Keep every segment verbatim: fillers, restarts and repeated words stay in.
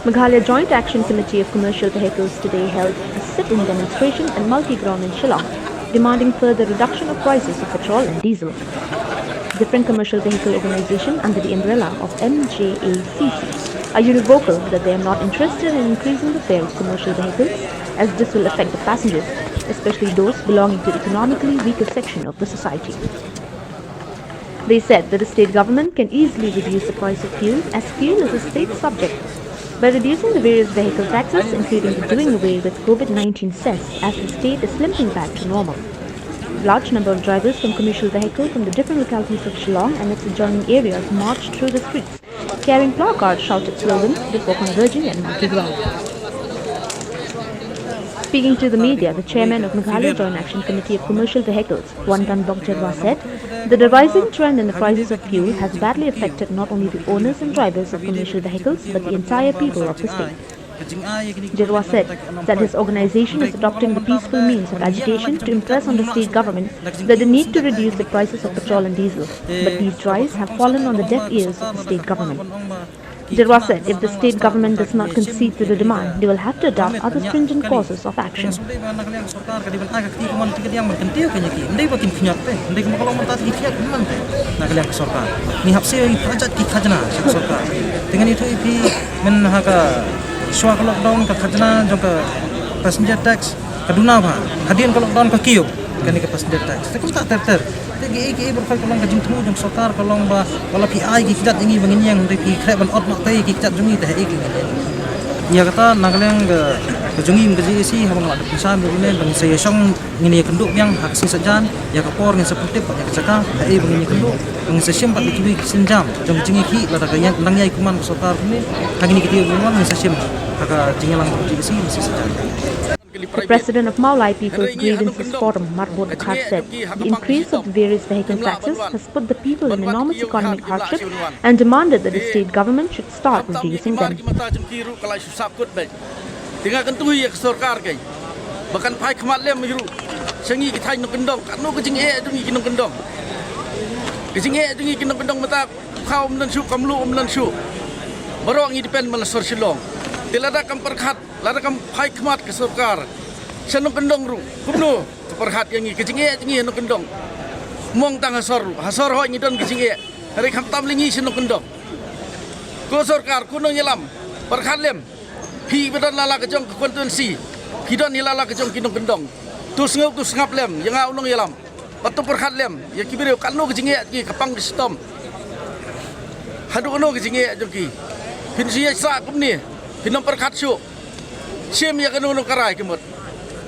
Meghalaya Joint Action Committee of Commercial Vehicles today held a sit-in demonstration at Malki Ground in Shillong, demanding further reduction of prices of petrol and diesel. Different commercial vehicle organizations under the umbrella of M J A C C are univocal that they are not interested in increasing the fare of commercial vehicles, as this will affect the passengers, especially those belonging to the economically weaker section of the society. They said that the state government can easily reduce the price of fuel, as fuel is a state subject. By reducing the various vehicle taxes, including the doing away with COVID nineteen cess, as the state is limping back to normal. Large number of drivers from commercial vehicles from the different localities of Shillong and its adjoining areas marched through the streets, carrying placards, shouted slogans before converging at Malki Ground. Speaking to the media, the chairman of Meghalaya Joint Action Committee of Commercial Vehicles, Wanganbok Jerwa, said that the rising trend in the prices of fuel has badly affected not only the owners and drivers of commercial vehicles but the entire people of the state. Jerwa said that his organization is adopting the peaceful means of agitation to impress on the state government that they need to reduce the prices of petrol and diesel, but these drives have fallen on the deaf ears of the state government. Jerwa said if the state government does not concede to the demand, they will have to adopt other stringent courses of action. Sorkar ka dei ban ai ka kti ka mon kti ka diang ban kyntiew ka ïa ki. Ym dei ba kin khñiot te, ym dei kumba ka long mynta te ki khñiot, ym nang te. Na ka liang ka sorkar, ngi hap siew ïa ki khajat ki khajna sha ka sorkar. Te ngan ïathuh ïa phi, men ha ka, shwa ka lockdown ka khajna jong ka passenger tax ka duna bha. Hadien ka lockdown ka kiew kane ka passenger tax. Te kumta ter ter. Te kiei kiei baroh ka long ka jingthmu jong sorkar, ka long ba wat la phi ai ki khajat ïa ngi ba ngin ïeng, hynrei phi khreh ban ot noh te ïa ki khajat jong ngi, te haei ki ngin ïeng. Ïa kata na ka liang ka, ka jong ngi ka J A C, haba nga la dep pynshai mynta ne ba ngin sa ïashong, ngin ïakynduh biang ha ka sngi Saitjaiñ, ïa ka por ngin sa pyntip bad ïa ka jaka haei ba ngin ïakynduh, ba ngin sa shim bad ïa kiwei ki sienjam jong ka jingïakhih lada ka ïa, nang ïai kumne ka sorkar kumne. Ha kine ki taïew ba wan ngin sa shim ha ka jingïalang jong ka J A C ha ka sngi Saitjaiñ. The president of Mawlai People's Grievances Forum, Marbot Dkhar, said the increase of the various vehicle taxes has put the people in enormous economic hardship and demanded that the state government should start reducing them. Te nga kyntu ïa ka sorkar keiñ ba kan phai khmat lem hi ruh sha ngi ki thaiñ nongkyndong, katno ka jingeh jong ngi ki nongkyndong. Ka jingeh jong ngi ki nongkyndong mynta, khaw ym don shuh, ka mluh ym don shuh. Baroh ngi depend man la sor Shillong. Te lada kam pyrkhat, lada kam phai khmat ka sorkar sha nongkyndong ruh, kumno ka pyrkhat ïa ngi? Ka jingeh jong ngi nongkyndong, ym ong tang ha sor ruh, ha sor hooid ngi don ka jingeh, hynrei khamtam lei ngi sha nongkyndong. Ko sorkar, ko nongïalam, pyrkhat lem. Phi ba don la la ka jong ka constituency, phi don ïa la la ka jong ki nongkyndong. To sngewthuh sngap lem ïa nga u nongïalam. Bad to pyrkhat lem ïa ki briew, katno ka jingeh jong ki, ka pang ka shitom. Haduh katno ka jingeh jong ki. Phin shu ïa sah kumne, phin ym pyrkhat shuh. Shim ïa kano kano ka rai ka mut.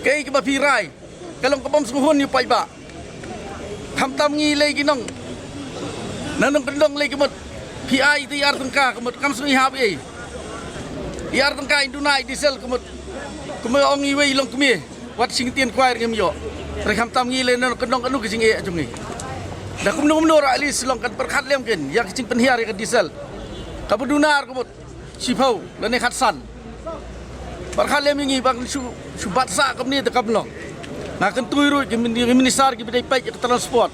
Kaei kaba phi rai ka long ka bym sngewhun ïa u paidbah. Khamtam ngi lei ki nong, na nongkyndong lei ka mut. Phi ai ïa ar tyngka ka mut, kam sngewthuh ei. Ïa ar tyngka in duna ïa diesel ka mut. Kumba ong iwei i longkmie, wat shim ktien khwai ruh ngim ïoh. Hynrei khamtam ngi lei na nongkyndong, kano ka jingeh jong ngi? Da kumno kumno ruh at least long kan pyrkhat lem kin ïa ka jingpynhiar ïa ka diesel. Kaba duna ka mut shiphew lane khatsan. Pyrkhat lem ïa ngi ba kan shu, shu bat sah kumne te kam long. Nga kyntu ruh ki min-, ki minister kiba dei peit ïa ka transport,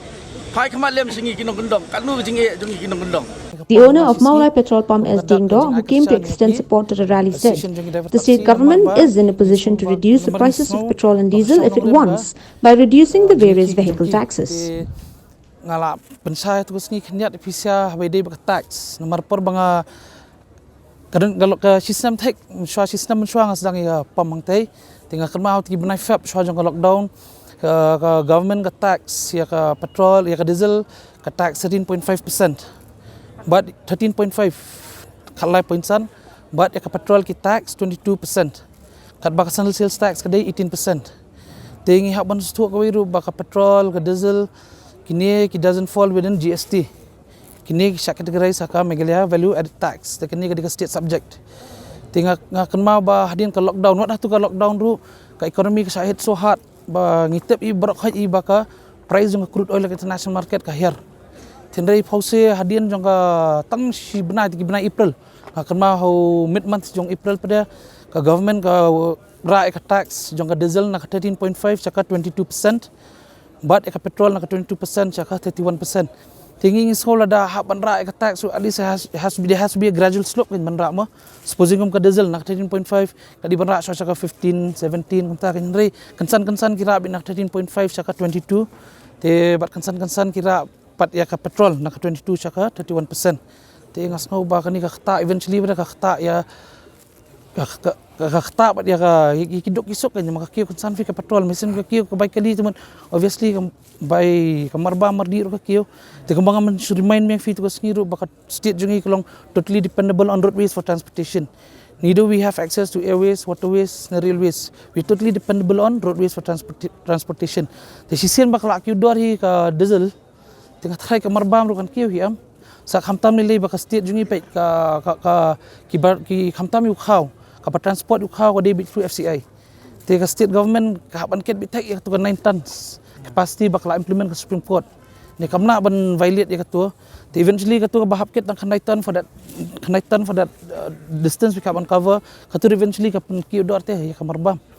phai khmat lem sha ngi ki nongkyndong, katno ka jingeh jong ngi ki nongkyndong. The owner of Mawlai Petrol Pump, S Diengdoh, who came to extend support to the rally, said the state government is in a position to reduce the prices of petrol and diesel if it wants by reducing the various vehicle taxes. Nga la pynshai tu ka sngi khyndiat ïa phi sha haba ïadei bad ka tax. Namar por ba nga, ka don, ka lo-, ka shisnem thik, mynshuwa shisnem mynshuwa nga sdang ïa ka pump hangtei. Te nga kynmaw ha ki bnai Feb shwa jong ka lockdown, ka, ka government ka tax ïa ka petrol, ïa ka diesel, ka tax thirteen point five percent. Bad thirteen point five, khatlai point san, bad ïa ka petrol ki tax twenty-two percent. Katba ka central sales tax ka dei eighteen percent. Te ngi hap ban sngewthuh kawei ruh ba ka petrol, ka diesel, kine ki doesn't fall within G S T. Kine ki shah categorize ha ka Meghalaya value added tax. Te kine ka dei ka state subject. Te nga, nga kynmaw ba hadien ka lockdown, wat hato ka lockdown ruh, ka economy ka shah hit so hard ba ngi tip ïa baroh khoit ïa ba ka price jong ka crude oil ha ka international market ka hiar. Hynrei phewse hadien jong ka tang shi bnai, te ki bnai April, nga kynmaw ha u mid month jong April pat de, ka government ka rah ïa ka tax jong ka diesel na ka thirteen point five sha ka twenty-two percent. Bad ïa ka petrol na ka twenty-two percent sha ka thirty-one percent. Te ngi ngi sngewlada hap ban rah ïa ka tax, so at least it has, it has to be, there has to be a gradual slope kan ban rah mo. Supposing kum ka diesel na ka thirteen point five, ka dei ban rah sha ka fifteen, seventeen kumta kan, hynrei kynsan kynsan ki rah beit na ka thirteen point five sha ka twenty-two. Te bad kynsan kynsan ki rah pat ïa ka petrol na ka twenty-two sha ka thirty-one percent. Te nga sngew ba kane ka ktah eventually ba ka ktah ïa ka, ka, ka, ka ktah bad ïa ka, ïa ki duk ki suk kan, ma ka kiew kynsan phi ka petrol, machine ka kiew ka bai kali te mon, obviously ka bai ka marbam mardih ruh ka kiew. Te kumba nga myn shu remind ïa phi tu ka sngi ruh ba ka state jong ngi ka long totally dependable on roadways for transportation. Neither we have access to airways, waterways, ne railways. We totally dependable on roadways for transport, transportation. Te shisien ba ka la kiew dor hi ka diesel, te nga tharai ka marbam ruh kan kiew hi em. Sa khamtam lei lei ba ka state jong ngi peit ka, ka, ka, ki bar, ki khamtam ïa u khaw, kaba transport ïa u khaw ka dei beit through F C I. Te ka state government ka hap ban ket beit thik ïa katu ka nine tons capacity ba ka la implement ka Supreme Court. Ne kam lah ban violate ïa katu. Te eventually katu kaba hap ket tang khyndai ton for that, khyndai ton for that, uh, distance ba ka hap ban cover. Katu eventually ka pynkiew dor te ïa ka marbam.